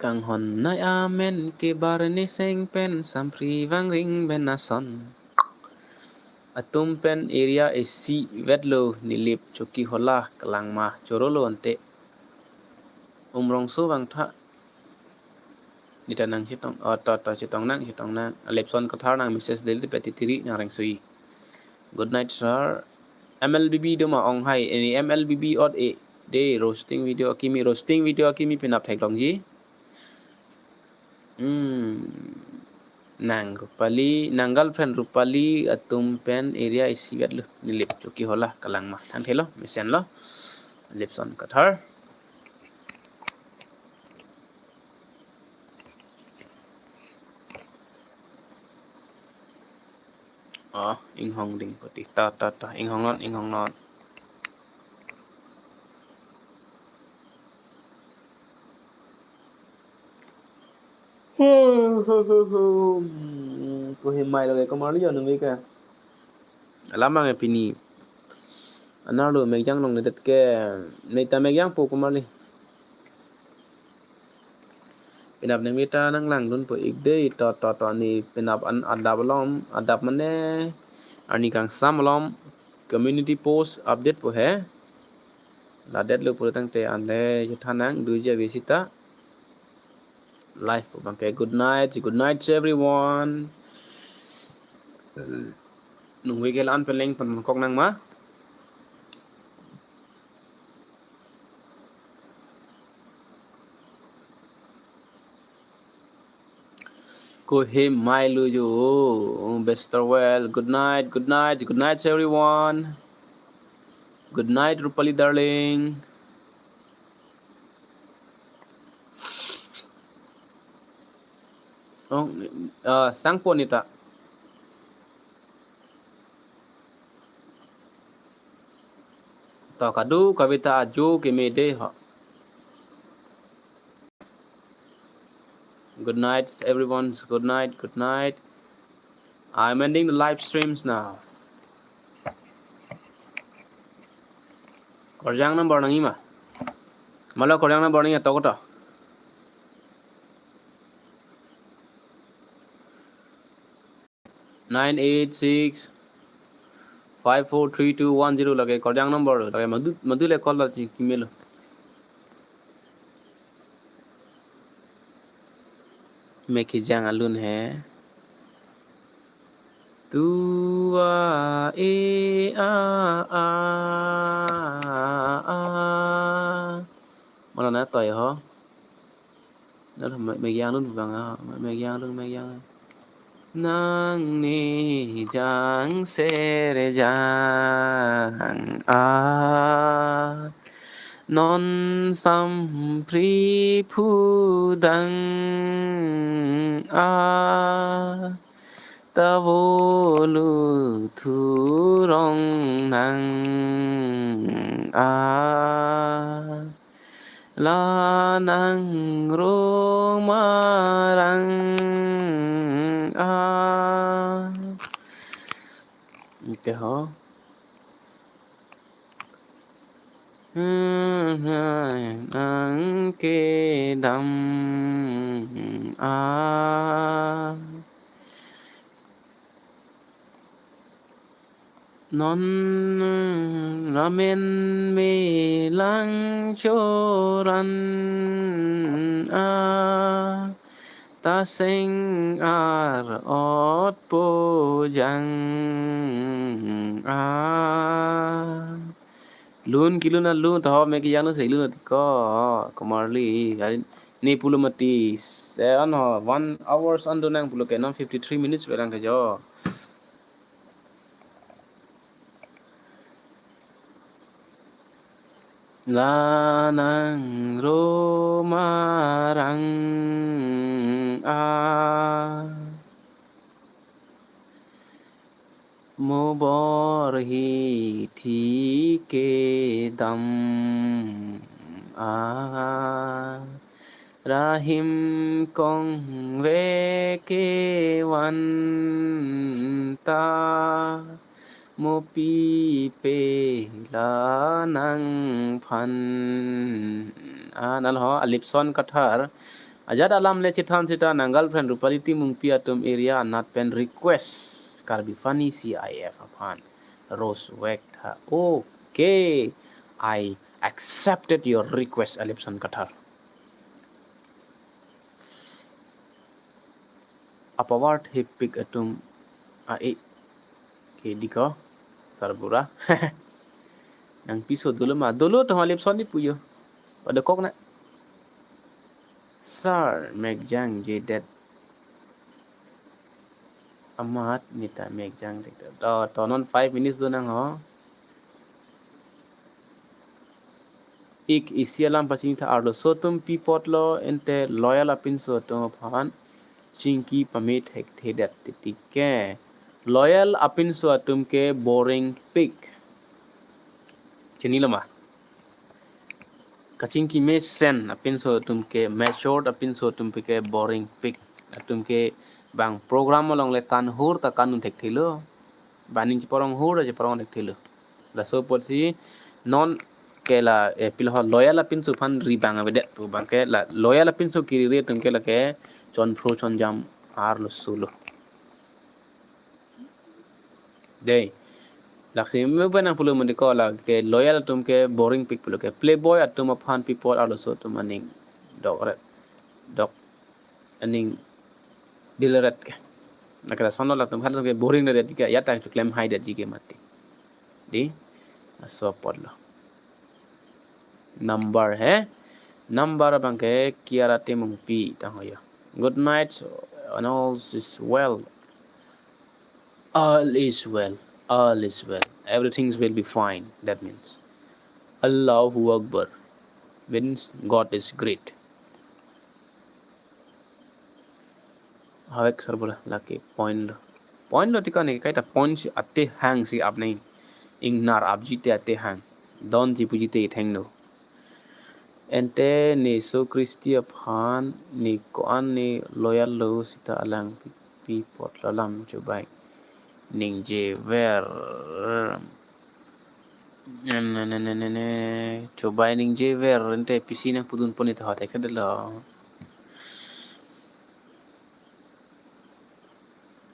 Kanghon nai amen ke bar ne seng pen sampri vangring ben ason. Atum pen area isi vetlo, Nilip Chokihola kelang ma, choro lo ante. Umrongso vangtha. Nita nang chetong, oh, to, to, chetong nang, chetong nang. Alipson Kathar nang message deli peti tiri nang reng sui. Good night, sir. M L B B do ma ong hai, ini M L B B ot e. De roasting video akimi, roasting video akimi penap theklongji. Hmm. Nang Rupali, nang girlfriend Rupali atum pen area isi vetlo, Nilip Chokihola kelang ma. Thangthe lo, mesen lo. Alipson Kathar. Oh, inghong ding putih. Ta, ta, ta. Inghong non, inghong non. Kohimai lo ke komarli jo nungve ke. Alam abang ke pini. Anerlo mekjang longledet ke. Mek ta mekjangpo komarli. Penap nangveta nanglangdunpo ik dei, to, to, to, ne penap an adap alom, adap mane arni kangsam alom community post update po he. Ladet lo pulo tangte anle chethan nang, doji ave seta. Live pu abangke. Good night. Good night to everyone. Nungve ke la-an pen leng pon kok nang ma. Kohim mai lo jo, Bester Well. Good night, good night, good night to everyone. Good night, Rupali darling. Oh, uh, sangpo nita. To kadu kavita ajo keme de ho. Good night, everyone. Good night, good night. I'm ending the live streams now. Korjang number nangji ma? Malo korjang number nangji to koto. Nine eight six five four three two one zero lake korjang number lake madu madu le call la kimelo. Mekejang alun he. Tu a e a a a. Mana na toy ho. Dah me- mekejang alun bang a. Mekejang alun, mekejang alun. Nang ne jang ser jang a. Non sampri phudang a. Tavo luthu rong nang a. La nang ro marang a. Ante ho. Nang kedam a. Non ramen melang choran a. Ta seng ar ot po jang a. Lun kelun alun, taho mekejang alun se lun atiko, Kumarli, ne pulo mati, seven ho, one hours an do nang pulo ke, non fifty-three minutes velang ke jo. La nang ro marang a. Mo bor hithi kedam a. Rahim kongve kevan ta. Mo pipe la nangphan a. Nalo ho, Alipson Kathar. Ajat alam le chethan seta nang girlfriend Rupali Timungpi atum area anat pen request Karbi Funny C I F aphan. Rose Wek tha. Okay. I accepted your request, Alipson Kathar. Apawar thepik atum a e. Ke diko, Sarbura. Nangpiso dolo ma? Dolo to Alipson di puyo. Pada kok na. Sir, mekjangjedet amat neta mekjang tek. To, to non five minutes do nang ho. Ik isi alam pachini tha arloso atum pi apotlo ante loyal apinso atum aphan chingki pame thekthedet titi ke. Loyal apinso atum ke boring pik. Chinilo ma? Kachingki mesen apinso atum ke, matured apinso atum ke boring pik. Atum ke bang program along le kanhur ta kan-un thekthelo. Bang aning cheparong hur ta cheparong thekthelo. Laso apotsi non ke la, eh, pilo ho loyal apinso aphan ri bang avedet pu abangke la loyal apinso kiri-ri atum ke lake chonphro chonjam arloso lo. Dei. Laksi me pen nangpulo mati ko lake loyal atum ke boring pik pulo ke. Playboy atum aphan pipot arloso atum aning dokret. Dok aning dilret ke. Nakara sono latum khan ke boring ret ke ya tang klem hai det ji ke mati. Di, laso apotlo. Number he. Number abang ke Kiara Timungpi tang ho ya. Good night, and all is well. All is well. All is well. Everything will be fine. That means Allahu Akbar. Means God is great. Hawek sarbura lake point lo. Point lo tikon ke kaita point si ate hang si apni ingnar apji te ate hang. Don ji puji te itheng no. Ante ne Jisu Kristi aphan ne ko-an ne loyal lo sita alang pi, pipot lo lam chobai ningjever. Ne, ne, ne, ne, ne. Chobai ningjever ante pisi nangpudun pon ita hote kedelo.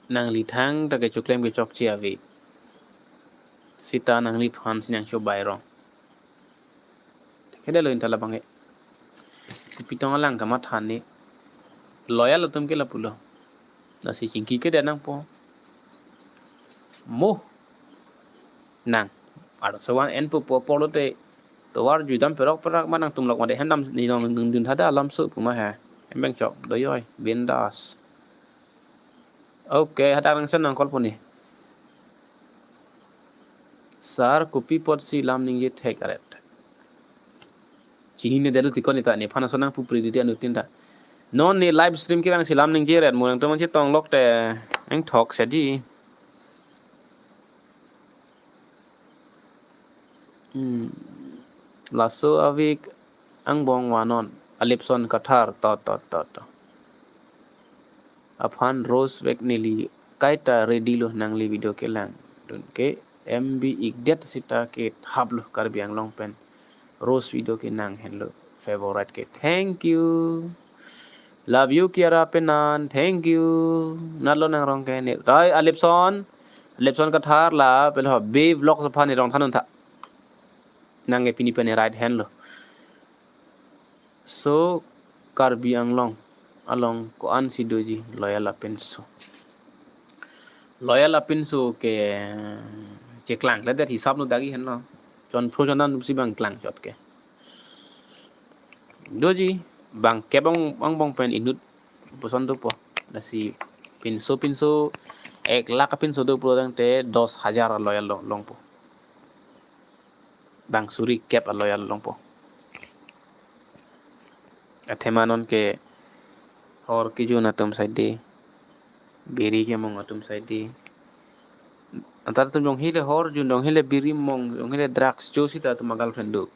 Nangli thangta kechoklem kechokche ave. Sita nangliphan si nangchobai rong. Kedelo anta labang ke. Kopi tong alang kamatha ne. Loyal atum ke lapulo. Lasi chingki ke dia nangpo. Mo. Nang. Arloso van en pupo pulote. Tovar judam perok perak ma nangtum lok mate hem dam ne nong dun dun hada alam su puma he. Hem beng chok doyoi bindas. Okay, hadak nang sen nang call puni. Sir, kopi apot si lam ningje thek aret. Chini ne delu tikon ita nephan ason nangpupri di anuttin ta. Non ne live stream ke bang si lam ningje ret mo nangtum chetong lok te eng thok se di. Hmm. Laso avik angbong vanon Alipson Kathar to to to to. Aphan roast vek neli kaita ready lo nangli video kelang. Dun ke M B ikdet sita ke thap lo Karbi Anglong pen. Roast video ke nang henlo favorite ke. Thank you. Love you Kiara Penan. Thank you. Natlo nangrong ke ne. Rai Alipson. Alipson Kathar la pelho B vlogs aphan ne rong thanun tha. Nang ke pini pen ne right hand lo. So Karbi Anglong along ko-an si doji loyal apinso. Loyal apinso ke cheklang le det hisap no dagi henlo. Chonphro chondan si bang klang chot ke. Doji bang kebong angbong pen inut puson dopo. Lasi pinso pinso ek lakh apinso dopo tangte dos hajar loyal long, longpo. Bang suri kep aloyal longpo. Athema non ke hor kejun atum saide, biri kemong atum saide. Antar atum jong hile hor jun jong hile biri mong jong hile drugs jo sita atum girlfriend do.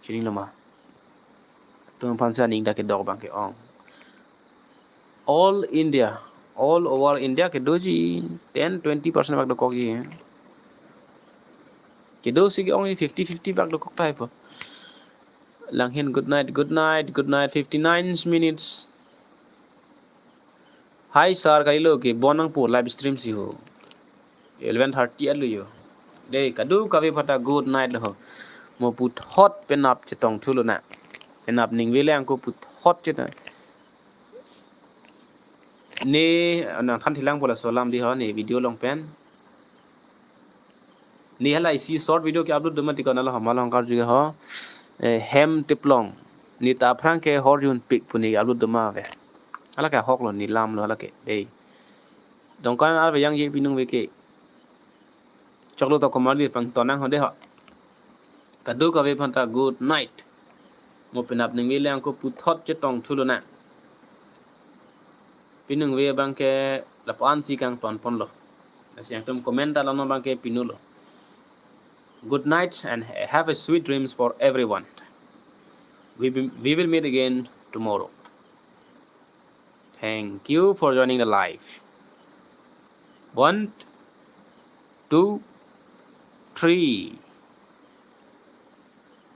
Chini loma. Atum aphan sa ning da kedok bang ke-ong. All India, all over India ke doji ten twenty percent bak dokokji. Kedo si ke-ong fifty fifty bak dokok type. Langhin good night, good night, good night, fifty-nine minutes. Hi sir, kalilo ke bon nangpo live stream si ho. Eleven thirty alo yo. Dei, kadokave aphanta good night lo ho. Mo puthot penap chetong thulo na. Penap ningve le angko puthot chetong. Ne nangthan thelang po laso alam di ho ne video along pen. Ne hala isi short video ke-upload doma tikon alo hama along karju ke ho. Eh, hem tiplong. Ne ta aphrang ke hor jun pik pu ne upload doma ave. Hala ke ahok lo, ne lam lo hala ke. Dei. Dongkan arve yang je pinung ve ke. Choklo to komar di pangton nang ho dei ho. Kadokave aphanta good night. Mo penap ningve le angko puthot chetong thulo na. Pinung ve abang ke lapu-an si kangton ponlo. Lasi nangtum comment ta lano abang ke pinulo. Good night and ha-, have a sweet dreams for everyone. We be, we will meet again tomorrow. Thank you for joining the live. One, two, three.